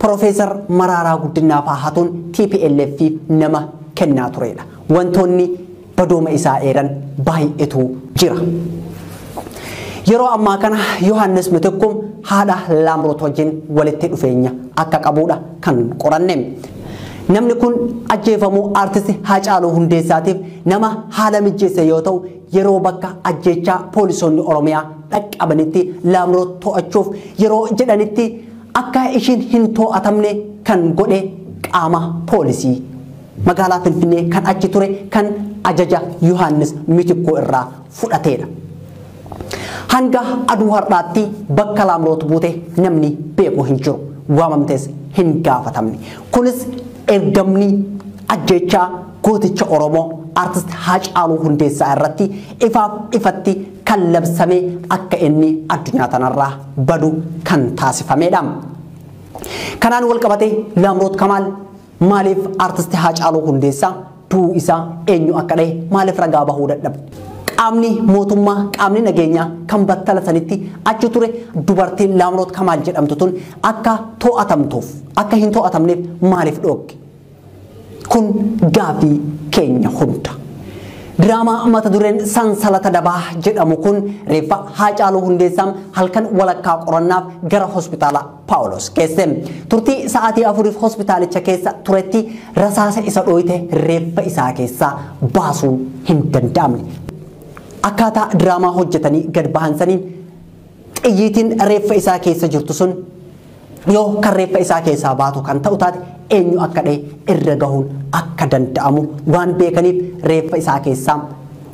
Profeesar Mararaa Guddinaa fa'a hatuun TPLF nama kennaa turedha. Wantoonni badooma isaa eeran baay'eetu jira. Yeroo ammaa kana Yohaannis Mitikkuun haadha Laamroot wajjin walitti dhufeenya akka qabudha kan qoranne. Namni kun ajjeefamuu aartisti Haacaaluu Hundeessaatiif nama haala mijeesse yoo ta'u yeroo bakka ajjeechaa poolisoonni Oromiyaa dhaqqabanitti Laamroot to'achuuf yeroo jedhanitti akka ishiin hin to'atamne kan godhe qaama poolisii magaalaa Finfinnee kan achi ture kan ajaja Yohaannis Mitikkuu irraa fudhateedha. Hanga aduu har'aatti bakka Laamroot buute namni beeku hin jiru. Waamamtes hin gaafatamne. Kunis ergamni ajjeechaa gooticha Oromoo aartist Haacaaluu Hundeessaa irratti ifaaf ifatti kan labsame akka inni addunyaa tanarraa badu kan taasifamedha. Kanaan wal qabatee Laamroot Kamaal maaliif aartist Haacaaluu Hundeessaa du'uu isaa eenyu akka dhahe maaliif ragaa bahuu dadhabe? Qaamni mootummaa qaamni nageenyaa kan battala sanitti achi ture dubartiin Laamroot Kamaal jedhamtu tun akka to'atamtuuf akka hin to'atamneef maaliif dhoogge? Kun gaafii keenya hunda. Diraamaa mata dureen Sansalata Dabaa jedhamu kun reeffa Haacaaluu Hundeessaa halkan walakkaa qorannaaf gara hospitaala Paawulos geesse. Turtii sa'aatii 4 hospitaalicha keessa turetti rasaasa isa dhooyte reeffa isaa keessaa baasuun hin danda'amne. Akkaataa diraamaa hojjetanii gad bahan saniin xiyyiitiin reeffa isaa keessa jirtu sun yoo kan reeffa isaa keessaa baatu kan ta'u taate eenyu akka dhahe irra gahuun akka danda'amu waan beekaniif reeffa isaa keessaa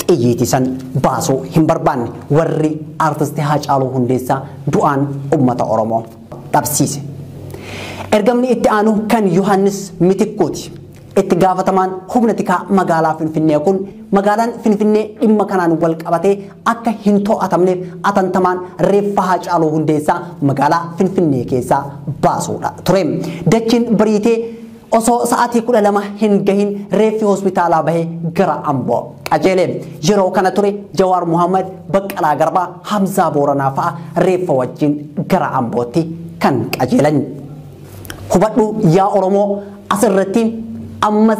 xiyyiitii san baasuu hin barbaanne warri aartisti Haacaaluu Hundeessaa du'aan uummata Oromoo dhabsiise. Ergamni itti aanu kan Yohaannis Mitikkuuti. Itti gaafatamaan humna tikaa magaalaa Finfinnee kun magaalaan Finfinnee dhimma kanaan wal qabatee akka hin to'atamneef atantamaan reeffa Haacaaluu Hundeessaa magaalaa Finfinnee keessaa baasuudha ture. Dachiin bariitee osoo sa'aatii 12 hin gahin reeffi hospitaalaa bahee gara Amboo qajeele. Yeroo kana ture Jawaar Muhammad, Baqqalaa Garbaa, Hamzaa Booranaa fa'a reeffa wajjin gara Ambootti kan qajeelan. Hubadhu yaa Oromoo asirratti ammas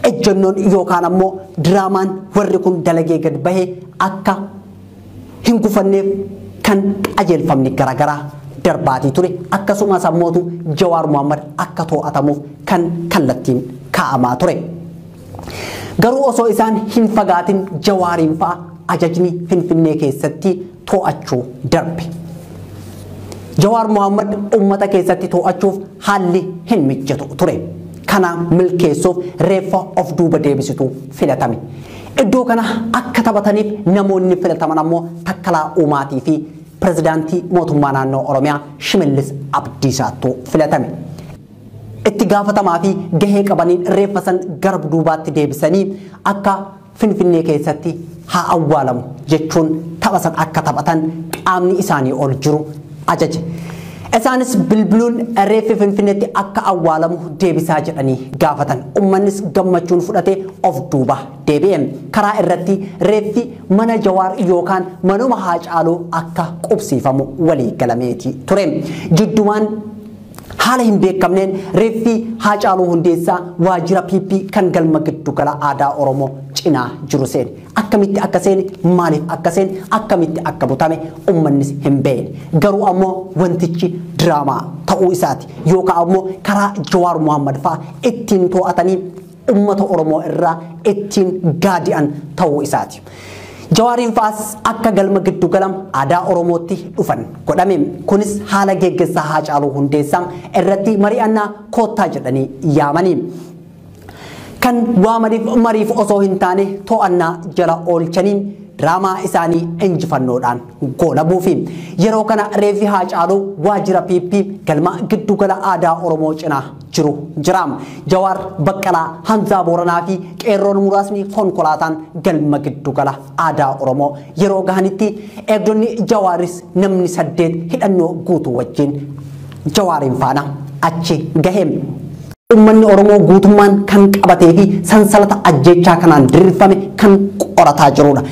ejjennoon yookaan ammoo diraamaan warri kun dalagee gad bahee akka hin gufanneef kan qajeelfamni garaagaraa darbaatii ture. Akkasumas ammootu Jawaar Muhammad akka to'atamuuf kan kallattiin kaa'amaa ture. Garuu osoo isaan hin fagaatin Jawaariin fa'a ajajni Finfinnee keessatti to'achuu darbe. Jawaar Muhammad uummata keessatti to'achuuf haalli hin mijatu ture. Kana milkeessuuf reeffa of duuba deebisitu filatame. Iddoo kana akka taphataniif namoonni filataman ammoo Takkalaa Uumaatii fi pirezidaantii mootummaa naannoo Oromiyaa Shimallis Abdiisaattu filatame. Itti gaafatamaa fi gahee qabaniin reeffa san gara duubaatti deebisanii akka Finfinnee keessatti haa awwaalamu jechuun tapha san akka taphatan qaamni isaanii ol jiru ajaje. Isaanis bilbiluun reeffi Finfinneetti akka awwaalamu deebisaa jedhanii gaafatan. Uummannis gammachuun fudhatee of duuba deebi'e. Karaa irratti reeffi mana Jawaar yookaan manuma Haacaaluu akka qubsiifamu walii galameeti ture. Jiddumaan haala hin beekamneen reeffi Haacaaluu Hundeessaa waajjira PP kan galma giddugala aadaa Oromoo cinaa jiru seene. Akkamitti akka seene, maaliif akka seene, akkamitti akka butame uummannis hin beekne. Garuu ammoo wantichi diraamaa ta'uu isaati. Yookaan ammoo karaa Jawaar Muhammad fa'a ittiin to'atanii uummata Oromoo irraa ittiin gaadi'an ta'uu isaati. Jawaariin fa'as akka galma giddugala aadaa Oromootti dhufan godhame. Kunis haala geggeessaa Haacaaluu Hundeessaa irratti mari'annaa koottaa jedhanii yaamanii. Kan waamaniif mariif osoo hin taane to'annaa jala oolchanii diraamaa isaanii injifannoodhaan goolabuufi. Yeroo kana reeffi Haacaaluu waajjira PP galma giddugala aadaa Oromoo cinaa jiru jira. Jawaar, Baqqalaa, Hamzaa Booranaa fi qeerroon muraasni konkolaataan galma giddugala aadaa Oromoo yeroo gahanitti eegdonni Jawaaris namni 8 hidhannoo guutuu wajjin Jawaariin faana achi gahe. Uummanni Oromoo guutummaan kan qabatee fi sansalata ajjechaa kanaan diriirfame kan qorataa jirudha.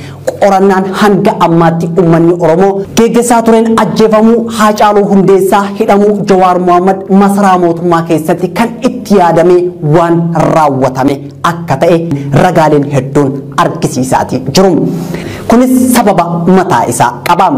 Qorannaan hanga ammaatti uummanni Oromoo geggeessaa tureen ajjeefamuu Haacaaluu Hundeessaa, hidhamuu Jawaar Mohaammed masaraa mootummaa keessatti kan itti yaadamee waan raawwatame akka ta'e ragaaleen hedduun argisiisaatii jiru. Kunis sababa mataa isaa qaba.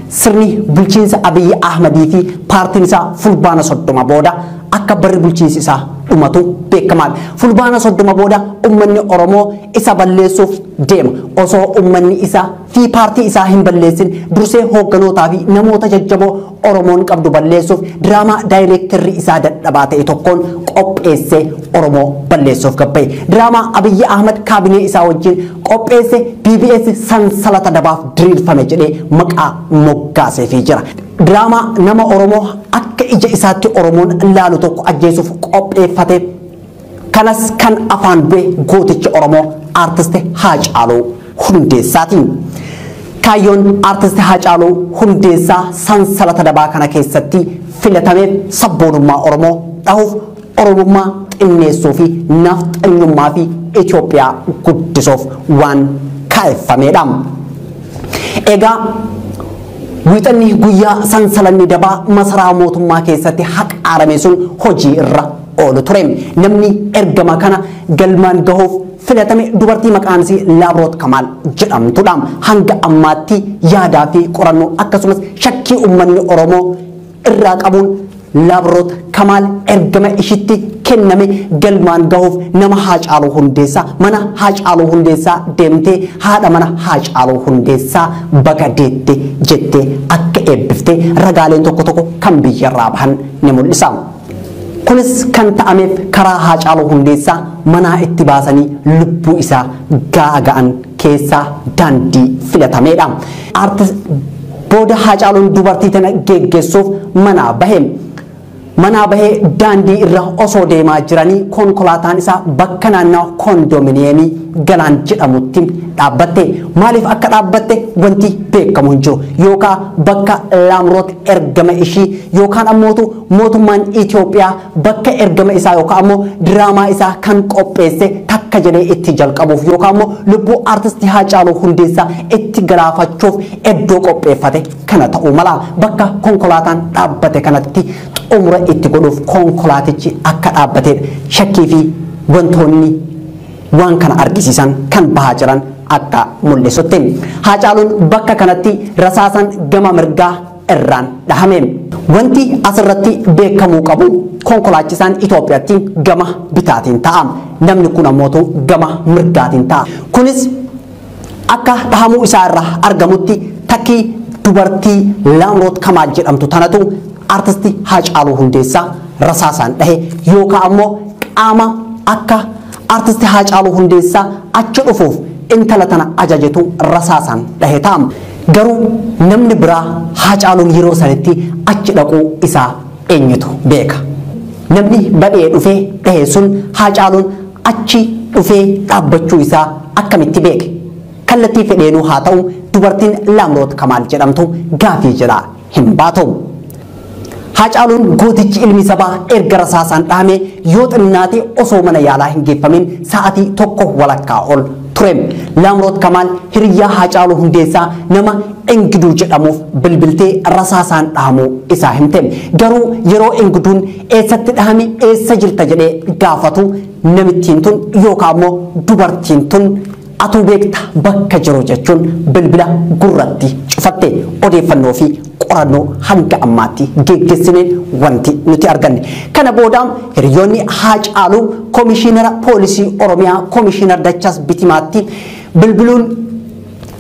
Sirni bulchiinsa Abiyyi Ahmadii fi paartiin isaa fulbaana 30 booda akka barri bulchiinsi isaa dhumatu beekamaadha. Fulbaana 30 booda uummanni Oromoo isa balleessuuf deema. Osoo uummanni isaa fi paartii isaa hin balleessin dursee hoogganootaa fi namoota jajjaboo Oromoon qabdu balleessuuf diraamaa daayireektarri isaa dadhabaa ta'e tokkoon qopheessee Oromoo balleessuuf gabba'e. Diraamaa Abiyyi Ahmad kaabinee isaa wajjin qopheesse BBS sansalata dabaaf diriirfame jedhee maqaa moggaaseefii jira. Diraamaa nama Oromoo akka ija isaatti Oromoon laalu tokko ajjeesuuf qopheeffate kanas kan afaan bu'e gooticha Oromoo Aartist Haacaaluu Hundeessaati. Kaayyoon Aartist Haacaaluu Hundeessaa sansalata dabaa kana keessatti filatameef sabboonummaa Oromoo dhahuuf, Oromummaa xinneessuu fi nafxanyummaa fi Itoophiyaa guddisuuf waan kaa'effamedha. Egaa wiixanni guyyaa sansalanni dabaa masaraa mootummaa keessatti haqaarame sun hojii irra oolu ture. Namni ergama kana galmaan gahuuf filatame dubartii maqaan isii Laabroot Kamaal jedhamtudha. Hanga ammaatti yaadaa fi qorannoo akkasumas shakkii uummanni Oromoo irraa qabuun Laabroot Kamaal ergama ishitti kenname galmaan gahuuf nama Haacaaluu Hundeessaa mana Haacaaluu Hundeessaa deemtee haadha mana Haacaaluu Hundeessaa baga deette jettee akka eebbiftee ragaaleen tokko tokko kan biyyarraa bahan ni mul'isa. Kunis kan ta'ameef karaa Haacaaluu Hundeessaa manaa itti baasanii lubbuu isaa gaaga'an keessaa daandii filatameedha. Aartist booda Haacaaluun dubartii tana geggeessuuf manaa bahe. Manaa bahee daandii irra osoo deemaa jiranii konkolaataan isaa bakka naannawaa koondoominiyeemii Galaan jedhamutti dhaabbatte. Maaliif akka dhaabbatte wanti beekamu hin jiru. Yookaan bakka Laamroot ergama ishii yookaan ammootu mootummaan Itoophiyaa bakka ergama isaa yookaan ammoo diraamaa isaa kan qopheesse takka jedhee itti jalqabuuf yookaan ammoo lubbuu Aartistii Haacaaluu Hundeessaa itti galaafachuuf iddoo qopheeffate kana ta'uu mala. Bakka konkolaataan dhaabbate kanatti xumura itti godhuuf konkolaatichi akka dhaabbatedha. Shakkii fi wantoonni waan kana argisiisan kan bahaa jiran akka mul'isutti. Haacaaluun bakka kanatti rasaasan gama mirgaa irraan dhahame. Wanti asirratti beekamuu qabu konkolaachisaan Itoophiyaatti gama bitaatiin ta'a. Namni kun ammoo gama mirgaatiin ta'a. Kunis akka dhahamuu isaa irraa argamutti takkii dubartii Laamroot Kamaal jedhamtu tanatu Aartistii Haacaaluu Hundeessaa rasaasaan dhahe yookaan ammoo qaama akka Aartistii Haacaaluu Hundeessaa achi dhufuuf intala tana ajajetu rasaasaan dhahe ta'a. Garuu namni biraa Haacaaluun yeroo sanitti achi dhaquu isaa eenyutu beeka? Namni badhee dhufee dhahe sun Haacaaluun achi dhufee dhaabbachuu isaa akkamitti beeke? Kallattii fedheenuu haa ta'u dubartiin Laamroot Kamaal jedhamtu gaafii jedhaa hin baatu. Haacaaluun gootichi ilmi sabaa erga rasaasaan dhahame yoo xinnaate osoo mana yaalaa hin geeffamin sa'aatii 1.25 ol ture. Laamroot Kamaal hiriyyaa Haacaaluu Hundeessaa nama Engiduu jedhamuuf bilbiltee rasaasaan dhahamuu isaa himte. Garuu yeroo Engiduun eessatti dhahame eessa jirta jedhee gaafatu namittiin tun yookaan ammoo dubartiin tun atuu beekta bakka jiru jechuun bilbila gurratti cufatte. Odeeffannoo fi qorannoo hanga ammaatti geggeessineen wanti nuti arganne. Kana booda hiriyoonni Haacaaluu Komishinara Poolisii Oromiyaa Komishinar Dachaas Bitimaatti bilbiluun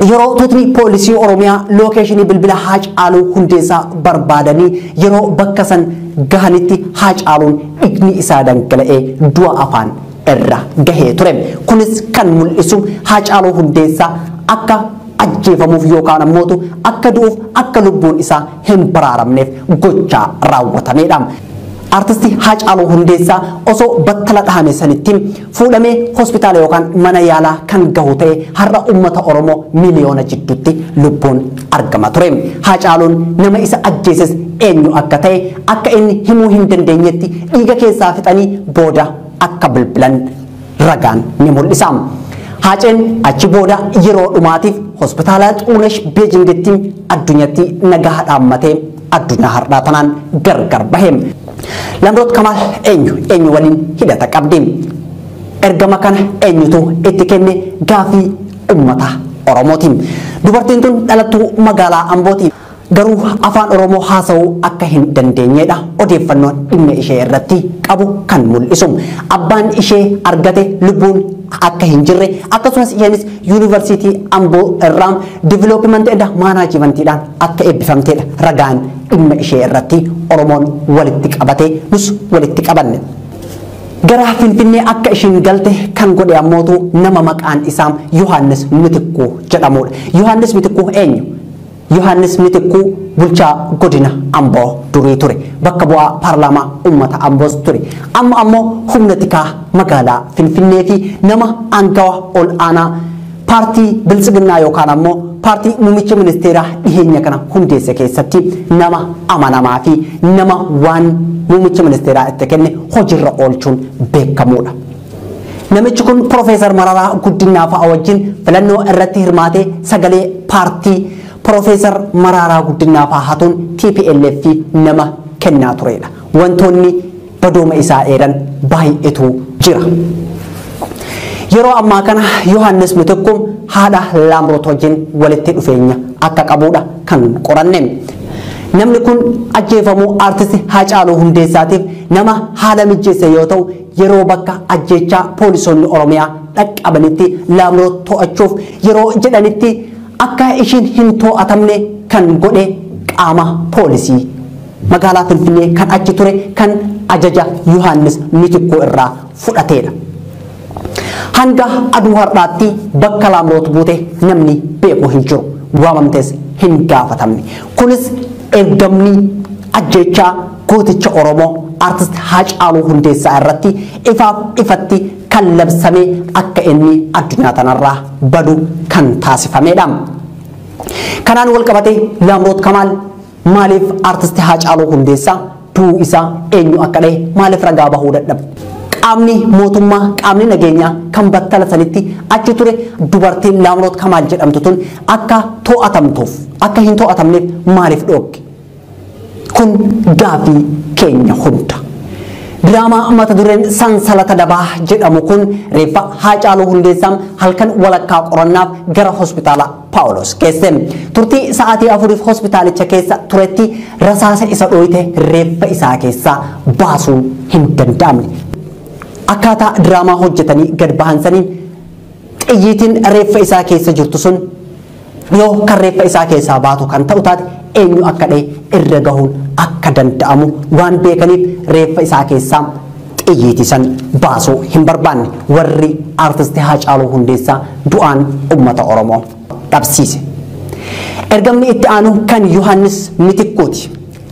yeroo tuutni poolisii Oromiyaa lookeeshinii bilbila Haacaaluu Hundeessaa barbaadanii yeroo bakka san gahanitti Haacaaluun dhiigni isaa dhangala'ee du'a afaan irra gahee ture. Kunis kan mul'isu Haacaaluu Hundeessaa akka ajjeefamuuf yookaan ammootu akka du'uuf akka lubbuun isaa hin baraaramneef gochaa raawwatamedha. Artisti Haacaaluu Hundeessaa osoo battala dhahame sanitti fuudhamee hospitaala yookaan mana yaalaa kan gahu ta'e har'a uummata Oromoo miliyoona jidduutti lubbuun argama ture. Haacaaluun nama isa ajjeeses eenyu akka ta'e akka inni himuu hin dandeenyetti dhiiga keessaa fixanii booda akka bilbilan ragaan ni mul'isa. Haaceen achi booda yeroo dhumaatiif hospitaala Xuunesh Beejingitti addunyaatti nagaa dhaammatee addunyaa har'aa tanaan gargar bahe. Lamroot Kamaal eenyu waliin hidhata qabdi? Ergama kana eenyutu itti kenne gaafii uummata Oromooti. Dubartiin tun dhalattuu magaalaa Ambooti. Garuu afaan Oromoo haasa'uu akka hin dandeenyedha odeeffannoon dhimma ishee irratti qabu kan mul'isu. Abbaan ishee argate lubbuun akka hin jirre akkasumas isheenis yuunivarsiitii Amboo irraa diviloopimentii and maanaajimentiidhaan akka eebbifamtedha ragaan dhimma ishee irratti Oromoon walitti qabatee nus walitti qabanne. Gara Finfinnee akka isheen galte kan godhe ammootu nama maqaan isaa Yohaannis Mitikkuu jedhamudha. Yohaannis Mitikkuu eenyu? Yohaannis Mitikkuu bulchaa godina Amboo durii ture. Bakka bu'aa paarlaamaa uummata Amboos ture. Amma ammoo humna tikaa magaalaa Finfinnee fi nama aangawa ol aanaa paartii Biltsiginnaa yookaan ammoo paartii muummicha ministeeraa dhiheenya kana hundeesse keessatti nama amanamaa fi nama waan muummicha ministeeraa itti kenne hojiirra oolchuun beekamudha. Namichi kun Profeesar Mararaa Guddinaa fa'a wajjin filannoo irratti hirmaatee sagalee paartii Profeesar Mararaa Guddinaa fa'a hatuun TPLF nama kennaa turedha. Wantoonni badooma isaa eeran baay'eetu jira. Yeroo ammaa kana Yohaannis Mitikkuu haadha Laamroot wajjin walitti dhufeenya akka qabudha kan qoranne. Namni kun ajjeefamuu artisti Haacaaluu Hundeessaatiif nama haala mijeesse yoo ta'u yeroo bakka ajjeechaa poolisoonni Oromiyaa dhaqqabanitti Laamroot to'achuuf yeroo jedhanitti akka ishiin hin to'atamne kan godhe qaama poolisii magaalaa Finfinnee kan achi ture kan ajaja Yohaannis Mitikkuu irraa fudhatedha. Hanga aduu har'aatti bakka Laamroot buute namni beeku hin jiru. Waamamtes hin gaafatamne. Kunis ergamni ajjeechaa gooticha Oromoo artist Haacaaluu Hundeessaa irratti ifaaf ifatti kan labsamee akka inni addunyaa tanarraa badu kan taasifamedha. Kanaan wal qabatee Laamroot Kamaal maaliif artist Haacaaluu Hundeessaa du'uu isaa eenyu akka dhahe maaliif ragaa bahuu dadhabe? Qaamni mootummaa qaamni nageenyaa kan battala sanitti achi ture dubartiin Laamroot Kamaal jedhamtu tun akka to'atamtuuf akka hin to'atamneef maaliif dhoogge? Kun gaafii keenya hunda. Diraamaa mata dureen Sansalata Dabaa jedhamu kun reeffa Haacaaluu Hundeessaa halkan walakkaa qorannaaf gara hospitaala Paawulos geesse. Turtii sa'aatii 4 hospitaalicha keessa turetti rasaasa isa dhooyte reeffa isaa keessaa baasuun hin danda'amne. Akkaataa diraamaa hojjetanii gad bahan saniin xiyyiitiin reeffa isaa keessa jirtu sun yoo kan reeffa isaa keessaa baatu kan ta'u taate eenyu akka dhahe irra gahuun akka danda'amu waan beekaniif reeffa isaa keessaa xiyyiitii san baasuu hin barbaanne warri artisti Haacaaluu Hundeessaa du'aan uummata Oromoo dhabsiise. Ergamni itti aanu kan Yohaannis Mitikkuuti.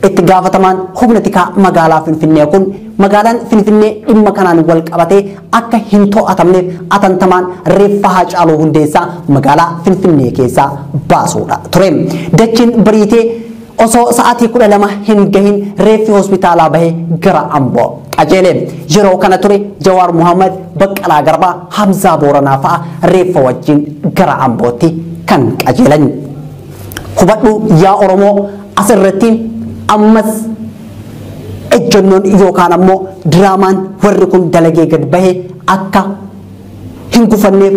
Itti gaafatamaan humna tikaa magaalaa Finfinnee kun magaalaan Finfinnee dhimma kanaan wal qabatee akka hin to'atamneef atantamaan reeffa Haacaaluu Hundeessaa magaalaa Finfinnee keessaa baasuudha ture. Dachiin bariitee osoo sa'aatii 12 hin gahin reeffi hospitaalaa bahee gara Amboo qajeele. Yeroo kana ture Jawaar Muhammad, Baqqalaa Garbaa, Hamzaa Booranaa fa'a reeffa wajjin gara Ambootti kan qajeelan. Hubadhu yaa Oromoo asirratti ammas ejjennoon yookaan ammoo diraamaan warri kun dalagee gad bahe akka hin gufanneef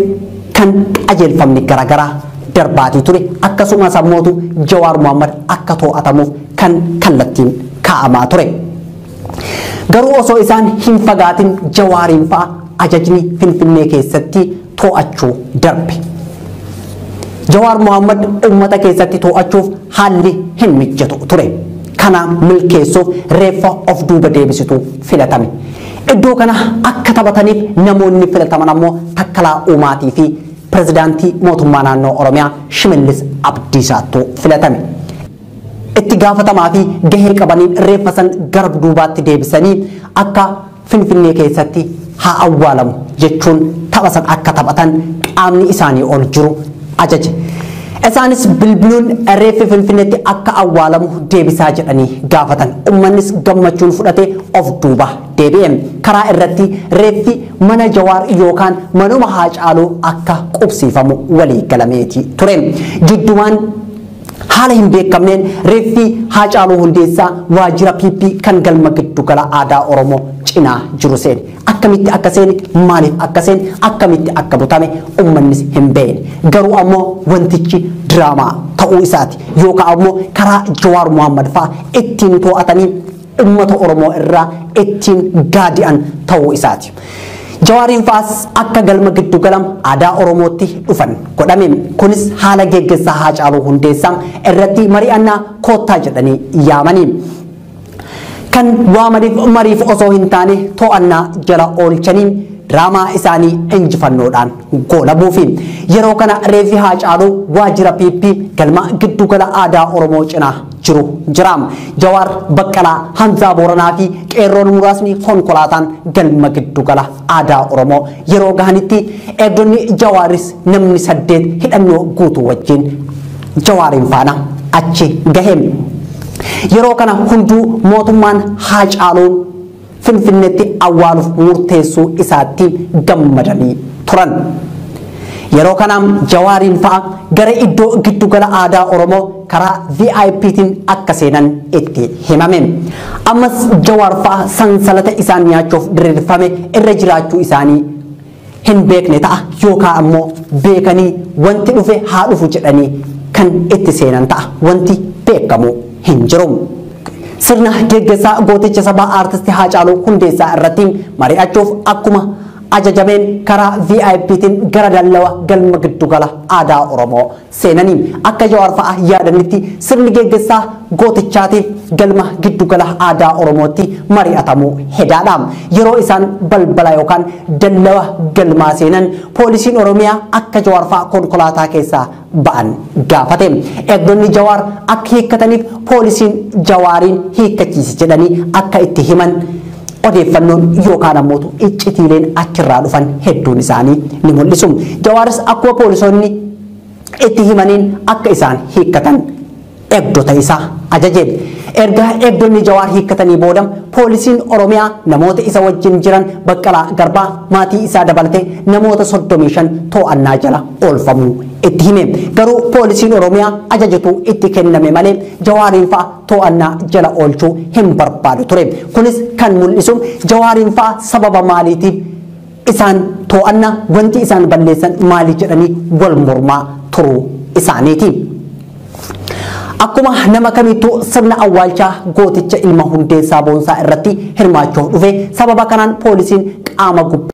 kan qajeelfamni garaagaraa darbaatii ture. Akkasumas ammootu Jawaar Muhammad akka to'atamuuf kan kallattiin kaa'amaa ture. Garuu osoo isaan hin fagaatin Jawaariin fa'a ajajni Finfinnee keessatti to'achuu darbe. Jawaar Muhammad uummata keessatti to'achuuf haalli hin mijatu ture. Kana milkeessuuf reeffa of duuba deebisitu filatame. Iddoo kana akka taphataniif namoonni filataman ammoo Takkalaa Uumaatii fi pirezidaantii mootummaa naannoo Oromiyaa Shimallis Abdiisaattu filatame. itti gaafatamaa fi gahee qabaniin reeffa san gara duubaatti deebisanii akka Finfinnee keessatti haa awwaalamu jechuun tapha san akka taphatan qaamni isaanii ol jiru ajaje. Isaanis bilbiluun reeffi Finfinneetti akka awwaalamu deebisaa jedhanii gaafatan. Uummannis gammachuun fudhatee of duuba deebi'e. Karaa irratti reeffi mana Jawaar yookaan manuma Haacaaluu akka qubsiifamu walii galameeti ture. Jiddumaan haala hin beekamneen reeffi Haacaaluu Hundeessaa waajjira PP kan galma giddugala aadaa Oromoo cinaa jiru seene. Akkamitti akka seene, maaliif akka seene, akkamitti akka butame uummannis hin beekne. Garuu ammoo wantichi diraamaa ta'uu isaati. Yookaan ammoo karaa Jawaar Mohammad fa'aa ittiin to'atanii uummata Oromoo irraa ittiin gaadi'an ta'uu isaati. Jawaariin fa'aas akka galma giddugala aadaa Oromootti dhufan godhame. Kunis haala geggeessaa Haacaaluu Hundeessaa irratti mari'annaa koottaa jedhanii yaamanii. Kan waamaniif mariif osoo hin taane to'annaa jala oolchanii diraamaa isaanii injifannoodhaan goolabuufi. Yeroo kana reeffi Haacaaluu waajjira PP galma giddugala aadaa Oromoo cinaa jiru jira. Jawaar, Baqqalaa, Hamzaa Booranaa fi qeerroon muraasni konkolaataan galma giddugala aadaa Oromoo yeroo gahanitti eegdonni Jawaaris namni 8 hidhannoo guutuu wajjin Jawaariin faana achi gahe. Yeroo kana hunduu mootummaan Haacaaluun Finfinneetti awwaaluuf murteessuu isaatti gammadanii turan. Yeroo kana Jawaariin fa'a gara iddoo giddugala aadaa Oromoo karaa VIPtiin akka seenan itti himame. Ammas Jawaar fa'a sansalata isaan nyaachuuf diriirfame irra jiraachuu isaanii hin beekne ta'a yookaan ammoo beekanii wanti dhufe haa dhufu jedhanii kan itti seenan ta'a. Wanti beekamu hin jiru. Sirna geggeessaa gooticha sabaa aartistii Haacaaluu Hundeessaa irratti mari'achuuf akkuma ajajameen karaa VIPtiin gara dallawa galma giddugala aadaa Oromoo seenanii akka Jawaar fa'a yaadanitti sirni geggeessaa gootichaatiif galma giddugala aadaa Oromootti mari'atamuu hedaadha. Yeroo isaan balbala yookaan dallawa galmaa seenan poolisiin Oromiyaa akka Jawaar fa'a konkolaataa keessaa ba'an gaafate. Eegdonni Jawaar akka hiikkataniif poolisiin Jawaariin hiikkachiise jedhanii akka itti himan odeeffannoon yookaan ammoo iccitiileen achirraa dhufan hedduun isaanii ni mul'isu. Jawaaris akkuma poolisoonni itti himaniin akka isaan hiikkatan eegdota isaa ajaje. Erga eegdonni Jawaar hiikkatanii booda poolisiin Oromiyaa namoota isa wajjin jiran Baqqalaa Garbaa maatii isaa dabalatee namoota 35 to'annaa jala oolfamuu itti hime. Garuu poolisiin Oromiyaa ajajatu itti kenname malee Jawaariin fa'a to'annaa jala oolchuu hin barbaadu ture. Kunis kan mul'isu Jawaariin fa'a sababa maaliitiif isaan to'annaa wanti isaan balleessan maali jedhanii wal mormaa turuu isaaniiti. Akkuma nama kamittuu sirna awwaalchaa gooticha ilma Hundeessaa Boonsaa irratti hirmaachuuf dhufe sababa kanaan poolisiin qaama gubbaa